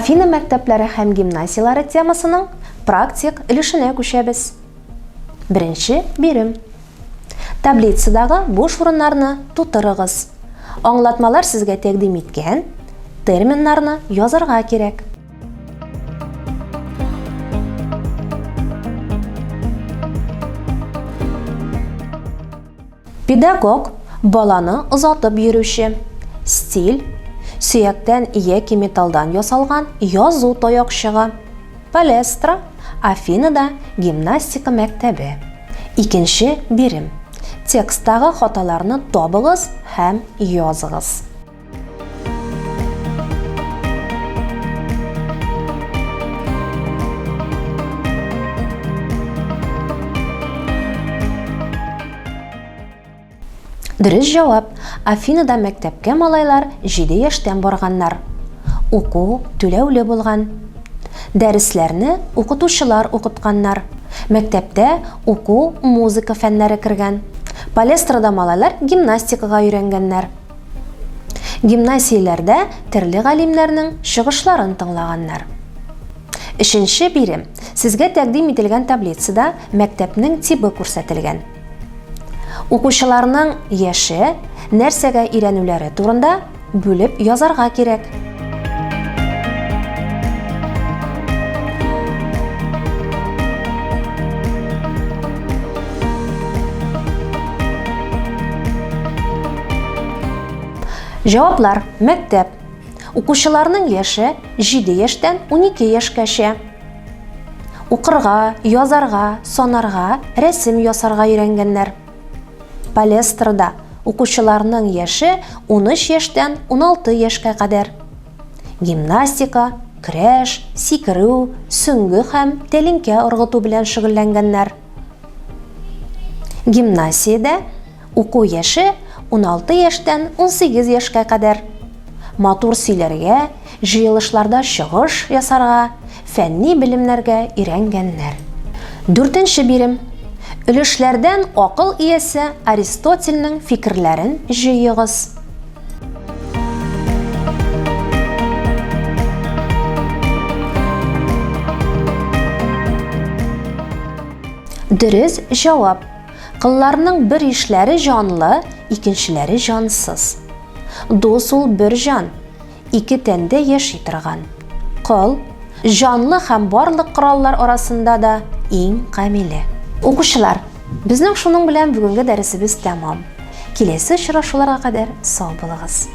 Афина мәктәпләре һәм гимназияләре темасының практик өлешенә күчәбез. Беренче бирем. Таблицадагы буш урыннарны тутырыгыз. Аңлатмалар сезгә тәкъдим иткән терминнарны язарга кирәк. Педагог, баланы озатып йөрүче. Стиль, сөяктән яки металлдан ясалган язу таякчыгы. Палестра, Афинада гимнастика мәктәбе. Икенче бирем. Тексттагы хаталарны табыгыз һәм языгыз. Дөрес җавап. Афинада мәктәпкә малайлар 7 яшьтән барганнар. Уку түләүле булган. Дәресләрне укытучылар укытканнар. Мәктәптә уку музыка фәннәре кергән. Палестрада малайлар гимнастикага өйрәнгәннәр. Гимназияләрдә төрле галимнәрнең чыгышларын тыңлаганнар. Өченче бирем. Сезгә тәкъдим ителгән таблицада мәктәпнең тибы күрсәтелгән. Укучыларның яше, нәрсәгә өйрәнүләре турында бүлеп язарга кирәк. Җаваплар, мәктәп. Укучыларның яше 7 яшьтән 12 яшькәчә. Укырга, язарга, санарга, рәсем ясарга өйрәнгәннәр. Палестрада укучыларның яше 13 яшьтән 16 яшькә кадәр. Гимнастика, көрәш, сикерү, сөңге һәм тәлинкә ыргыту белән шөгыльләнгәннәр. Гимнасиядә уку яше 16 яшьтән 18 яшькә кадәр. Матур сөйләргә, җыелышларда чыгыш ясарга, фәнни белемнәргә өйрәнгәннәр. Дүртенче бирем. Өлешләрдән акыл иясе Аристотельнең фикерләрен җыегыз. Дөрес җавап. Кылларның бер ишләре җанлы, икенчеләре җансыз. Дус ул бер җан, ике тәндә яши торган. Кыл, җанлы һәм барлык кораллар арасында да иң камиле. Укучылар, безнең шуның белән бүгенге дәресебез тәмам. Киләсе очрашуларга кадәр сау булыгыз.